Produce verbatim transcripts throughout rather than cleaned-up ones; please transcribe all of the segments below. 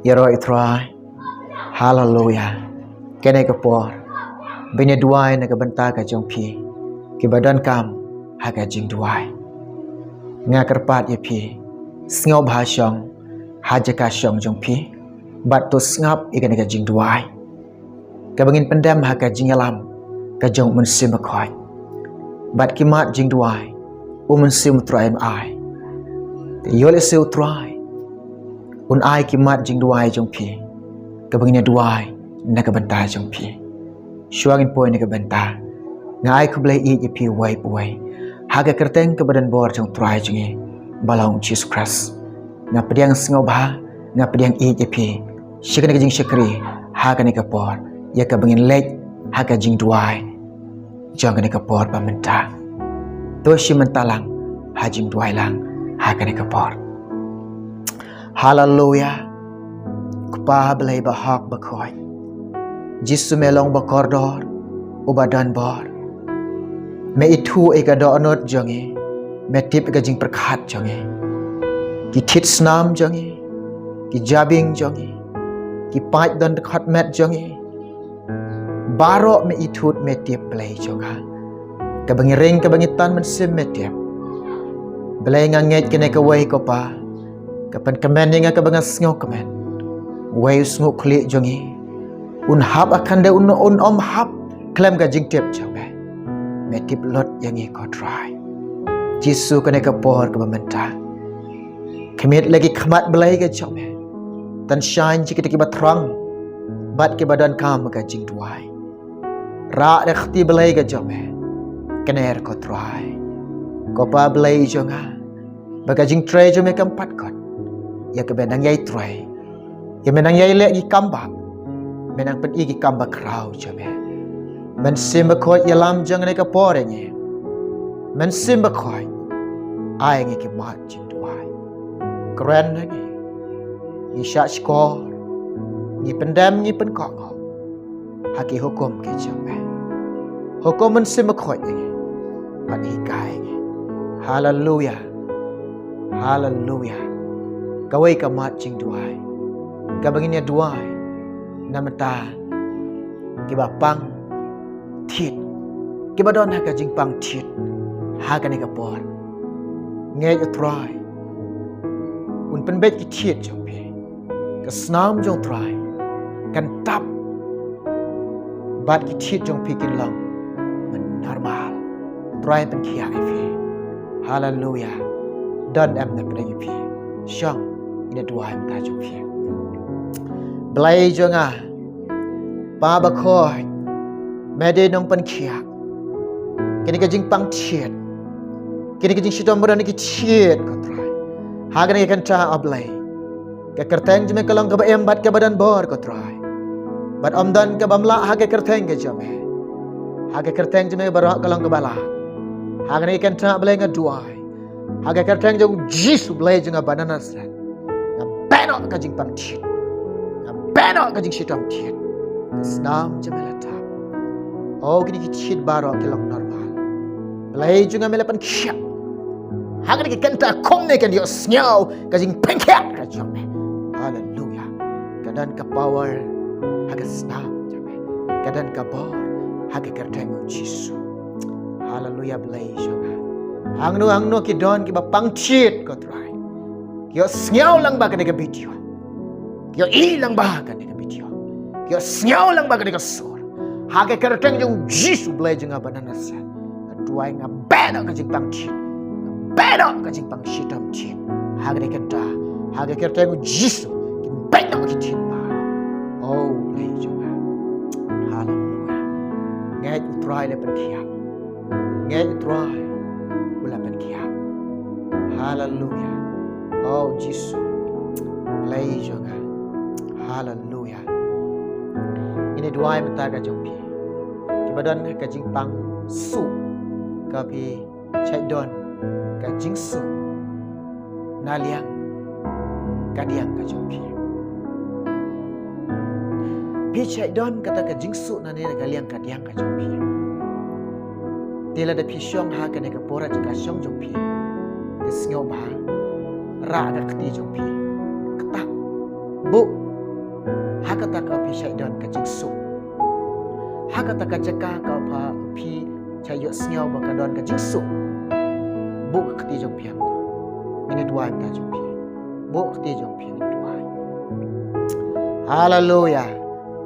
Ïaroh ïa u Trai. Haleluya. Kane ka por, ba ngin ïa duwai na ka bynta ka jong phi kiba donkam ha ka jingduwai. Nga kyrpad ïa phi, sngewbha shong ha jaka shong jong phi bad to sngap ïa kane ka jingduwai kaba ngin pyndem ha ka jingïalam ka jong u Mynsiem Bakhuid. Bad ki mat jingduwai u Mynsiem u Trai un ai. Te ïoh lehse u Trai un ai ki mat jingduwai jong phi kaba ngin ïa duwai na ka bynta jong phi. Shuwa ngin poi na ka bynta, nga ai khublei ïa phi uwei pa uwei ha ka kyrteng kaba don bor jong u Trai jong ngi ba long Jisu Khrist. Nga pdiang sngewbha, nga pdiang ïa phi sha kane ka jingshakri ha kane ka por, ïa kaba ngin leit ha ka jingduwai jong kane ka por ba mynta. To shim bynta lang ha jingduwai lang ha kane ka por. Haleluya. Kpa Blei ba hok ba khuid, Jisu me long ba kordor, uba don bor. Me ithuh ïa ka dohnud jong ngi, me tip ïa ka jingpyrkhat jong ngi, ki thied snam jong ngi, ki jabieng jong ngi, ki paid don dkhot met jong ngi. Baroh me ithuh, me tip Blei jong nga. Kaba ngi ring, kaba ngi tan, Mynsiem me tip. Blei nga ngeit kane kawei ko Pa ka pynkmen ïa nga kaba nga sngewkmen. Wei u sngewkhlieh jong ngi un hap ha khyndew, un, un ym hap khlem ka jingtip jong me. Me tip lut ïa ngi ko Trai. Jisu kane ka por kaba mynta, khmih la ki khmat Blei ka jong me. Tan shai sha kita kiba thrang bad kiba donkam ka jingduwai. Rah da ka kti Blei ka jong me. Kner ko Trai. Ko Pa Blei jong nga, ba ka jingtrei jong me kam pat kot. Ïa kaba nang ïai trei, ïa me nang ïai leh ki kam ba, me nang pyni ki kam ba khraw jong me. Mynsiem Bakhuid ïalam jong kane ka por ïa ngi. Mynsiem Bakhuid, ai ngi ki mat jingduwai. Kren ha ngi, ngi shah shkor, ngi pyndem, ngi pynkohnguh ha ki hukum ki jong me. Hukum Mynsiem Bakhuid ïa ngi bad hikai ïa ngi. Haleluya. Haleluya. Kawei ka mat jingduwai kaba ngin ïa duwai na bynta kiba pang thied, kiba don ha ka jingpang thied ha kane ka por. Ngeit u Trai un pynbeit ki thied jong phi. Ka snam jong u Trai kan tap bad ki thied jong phi kin long man normal. U Trai pynkhiah ïa phi. Haleluya. Don em na pdeng ïa phi? Shong, ngin ïa duwai mynta jong phi. Blei jong nga, Pa Bakhuid, me dei nongpynkhiah. Kine ki jingpang thied, kine ki jingshitom ba don ki thied ko Trai, ha kane ka kynta, A Blei, ka kyrteng jong me ka long kaba im bad kaba don bor ko Trai. Bad ym don kaba ym lah ha ka kyrteng ka jong me. Ha ka kyrteng jong me baroh ka long kaba lah. Ha kane ka kynta, A Blei, nga duwai ha ka kyrteng jong u Jisu, Blei jong nga ba na Nasareth, nga beh noh ka jingpang thied, nga beh noh ka jingshitom thied. Ka snam jong me la tap. O, kine ki thied baroh ki long normal. Blei jong nga, me la pynkhiah. Ha kane ka kynta kumne kan ïohsngew ka jingpynkhiah ka jong me. Haleluya. Ka don ka power ha ka snam jong me. Ka don ka bor ha ka kyrteng u Jisu. Haleluya, Blei jong nga. Hangno hangno ki don kiba pang thied ko Trai, ki ïohsngew lang ba kane ka video, ki ïohi lang ba kane ka video, ki ïohsngew lang ba kane ka sur. Ha ka kyrteng jong u Jisu, Blei jong nga ba na Nasareth, nga duwai, nga beh noh ka jingpang thied, nga beh noh ka jingpang shitom thied. Ha kane ka kynta, ha ka kyrteng u Jisu, kin beh noh ki thied baroh. O Blei jong nga. Haleluya. Ngeit u Trai la pynkhiah. Ngeit u Trai u la pynkhiah. Haleluya. O Jisu, Blei jong nga. Haleluya. Ngin ïa duwai mynta ka jong phi kiba don ka jingpang suk, ka phi shait don ka jingsuk na liang ka diang ka jong phi. Phi shait don kata ka jingsuk na liang ka diang ka jong phi. Te lada phi shong ha kane ka por ha jaka shong jong phi, te sngewbha, rah ka kti jong phi, ktah, buh shait don ka jingsuk. Ha kata ka jaka kaba phi shait ïohsngew ba ka don ka jingsuk, buh ka kti jong phi. Ngin ïa duwai mynta jong phi. Buh ka kti jong phi, ngin ïa duwai. Haleluya.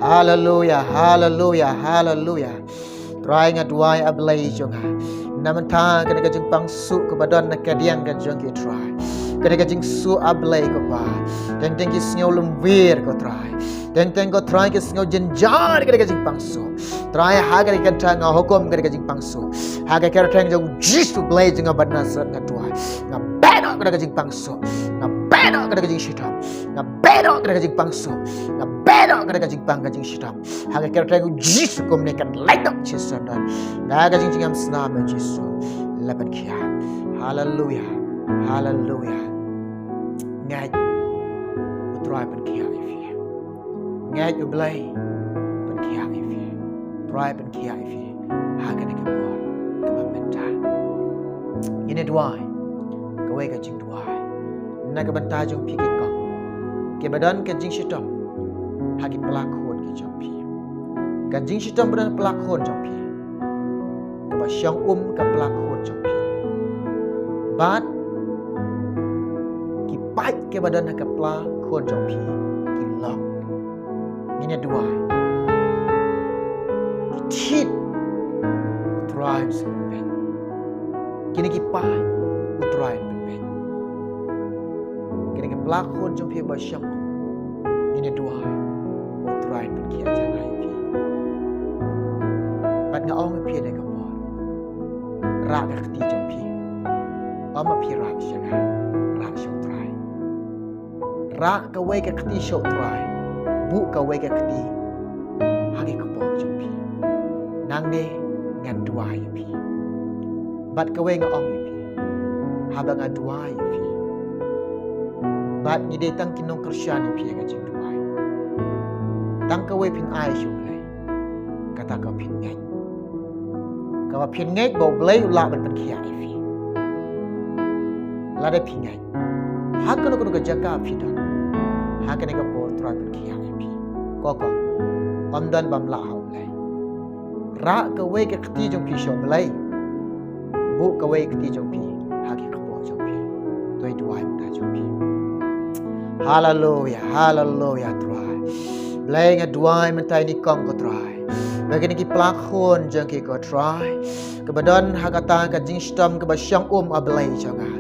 Haleluya. Haleluya. Haleluya. Trai, nga duwai, A Blei jong nga, na mynta kane ka jingpang suk kaba don na ka diang ka jong ki, Trai. Kane ka jingsuk, A Blei ko Pa, teng teng ki sngew lymwir ko Trai. Teng teng ko Trai ki sngew jynjar kane ka jingpang suk. Trai, ha kane ka kynta nga hukum kane ka jingpang suk ha ka kyrteng jong U Jisu Blei jong nga ba na Nasareth, nga duwai. Nga beh noh kane ka jingpang suk. Nga beh noh kane ka jingshitom. Nga beh noh kane ka jingpang suk. Nga beh noh kane ka jingpang ka jingshitom. Ha ka kyrteng U Jisu kumne kan lait noh shi syndon. Na ka jingjngem snam U Jisu la pynkhiah. Haleluya. Haleluya. Ngeit U Trai pynkhiah ïa phi. Ngeit U Blei pynkhiah ïa phi. U Trai pynkhiah ïa phi ha kane ka por kaba mynta. Ngin ïa duwai kawei ka jingduwai na ka bynta jong phi ki kong kiba don ka jingshitom ha ki pla khun ki jong phi. Ka jingshitom ba don pla khun jong phi, kaba shong um ka pla khun jong phi. Bad ki paid kiba don ha ka pla khun jong phi ki lok. Ngin ïa duwai. Ki thied, U Trai un sa pynbeit. Kine ki paid, U Trai un pynbeit. Kine ki pla khun jong phi ba shong um, ngin ïa duwai, U Trai un pynkhiah jngai ïa phi. Bad nga ong ïa phi ha kane ka por, rah ka kti jong phi. Ym ma phi rah sha nga, rah sha U Trai. Rah kawei ka kti sha U Trai. Buh kawei ka kti ha ki kpoh jong phi. Nangne ngan duwai ïa phi. Bad kawei nga ong ïa phi, haba nga duwai ïa phi, bad ngi dei tang ki nongkyrshan ïa phi ha ka jingduwai, tang kawei phin ai sha U Blei. Kata ka phin ngeit. Kaba phin ngeit ba U Blei u lah ban pynkhiah ïa phi. Lada phi ngeit, ha kano kano ka jaka phi don, ha kane ka por U Trai pynkhiah ïa phi. Ko kong, ym don bym lah ha U Blei. Rah kawei ka kti jong phi sha U Blei. Buh kawei ka kti jong phi ha ki kpoh jong phi. To ïa duwai mynta jong phi. Haleluya, haleluya, Trai. Blei, nga duwai mynta ïa kine ki kong, ko Trai, ba kine ki pla khun jong ki, ko Trai, kiba don ha kata ka jingshitom kaba shong um, A Blei jong nga.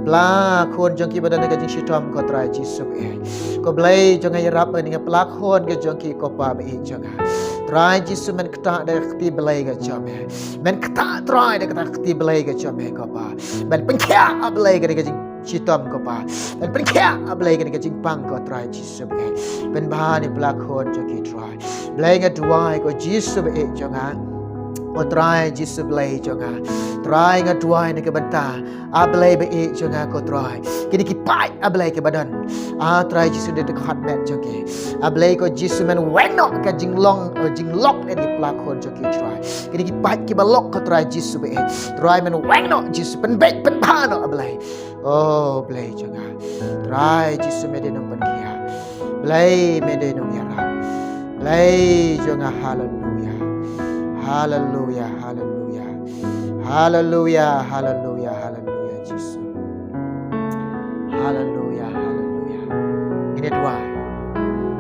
Pla khun jong ki ba don ha ka jingshitom, ko Trai Jisu eh. Ko Blei jong nga, ïarap ïa kine ki pla khun ki jong ki, ko Pa ba ïeit jong nga. Trai Jisu, men ktah da ka kti Blei ka jong me. Men ktah, Trai, da kata ka kti Blei ka jong me, ko Pa, ban pynkhiah, A Blei, kane ka jing shitom, ko Pa. Ban pynkhiah, A Blei, kane ka jingpang, ko Trai Jisu ba ïeit. Pynbha ïa kine ki pla khun jong ki, Trai. Blei, nga duwai, ko Jisu ba ïeit jong nga, ko Trai Jisu Blei jong nga. Trai, nga duwai na ka bynta, A Blei ba ïeit jong nga, ko Trai, kine ki paid, A Blei, kiba don, A Trai Jisu, da ka dkhot met jong ki. A Blei, ko Jisu, men weng noh ka jinglong, eh, jinglok ïa kine ki pla khun jong ki, Trai. Kine ki paid kiba lok, ko Trai Jisu ba ïeit. Trai, men weng noh, Jisu, pynbeit, pynbha noh, A Blei. O Blei jong nga, Trai Jisu, me dei nongpynkhiah. Blei, me dei nongïarap. Blei jong nga, haleluya. Haleluya, haleluya. Haleluya, haleluya, haleluya, Jisu. Haleluya, haleluya. Ngin ïa duwai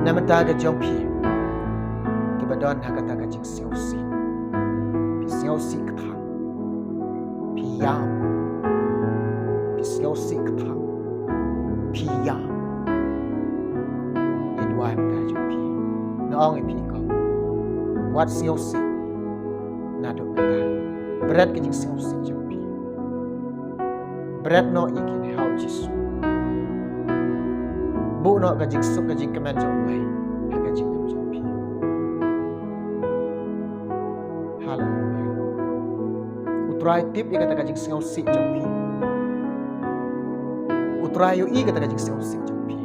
na ka bynta ka jong phi kiba don ha kata ka jingsngewsih. Phi sngewsih kthang. Phi ïam. Phi sngewsih kthang. Phi ïam. Ngi duwai mynta jong phi. Nga ong ïa phi, ko, wat sngewsih naduh mynta. Bret ka jingsngewsih jong phi. Bret noh ïa kine ha U Jisu. Buh noh ka jingsuk, ka jingkmen jong U Blei ha ka jingim jong phi. Haleluya. U Trai tip ïa kata ka jingsngewsih jong phi. U Trai ïohi kata ka jingsngewsih jong phi.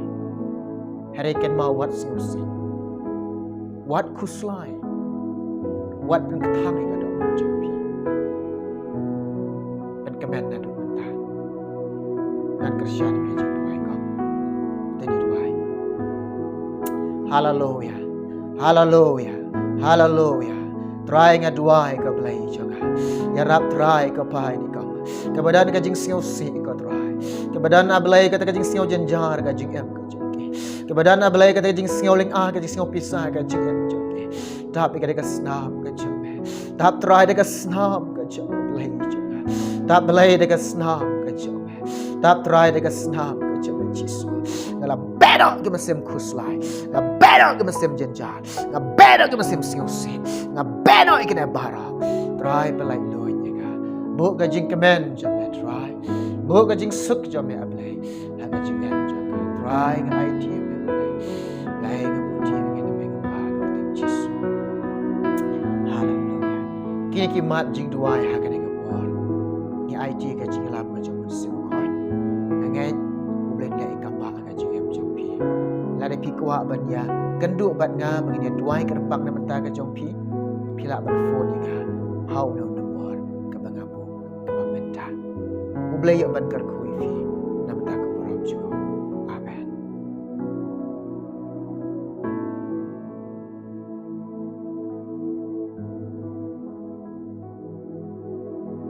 Hynrei kynmaw, wat sngewsih. Wat khuslai. Wat pynkthang ïa ka dohnud jong phi. Pynkmen naduh mynta. Ngan kyrshan ïa ka jingduwai, ko. To ngin duwai. Haleluya. Haleluya. Haleluya. Trai, nga duwai ko Blei jong nga. Ïarap Trai ko Kpa ïa kane ka kong. Kaba don ka jingsngewsih ko Trai. Kaba don, ah Blei, kata ka jingsngew jynjar ka jingim ka jong ki. Kaba don, ah Blei, kata ka jingsngew lynga, ka jingsngew pisa ka jingim jong ki. Tap ïa ka da ka snam ka jong me. Tap Trai da ka snam ka jong me Blei jong nga. Tap Blei da ka snam ka jong me. Tap Trai da ka snam ka jong me Jisu. Nga la beh noh ki mynsiem khuslai. Nga beh noh ki mynsiem jynjar. Nga beh noh ki mynsiem sngewsih. Nga beh noh ïa kine baroh. Trai pynlait luid ïa nga. Buh ka jingkmen jong me Trai. Buh ka jingsuk jong me ah Blei. Ha ka jingim jong nga Trai, nga aiti ïa me Blei. Blei, nga buh ïa me, nga pynbna ïa me ha ka kyrteng Jisu. Haleluya. Kine ki mat jingduwai ha kane ka por. Ngi aiti ka jingïalam ka jong U Mynsiem Bakhuid. Nga ngeit U Blei un leh ïa ka ba ka jingim jong phi. Lada phi kwah ban ïakynduh bad nga ba ngin ïa duwai kyrpang na ka bynta ka jong phi, phi lah ban phone ïa nga ha une u nombor kaba nga buh kaba mynta. U Blei un ban kyrkhu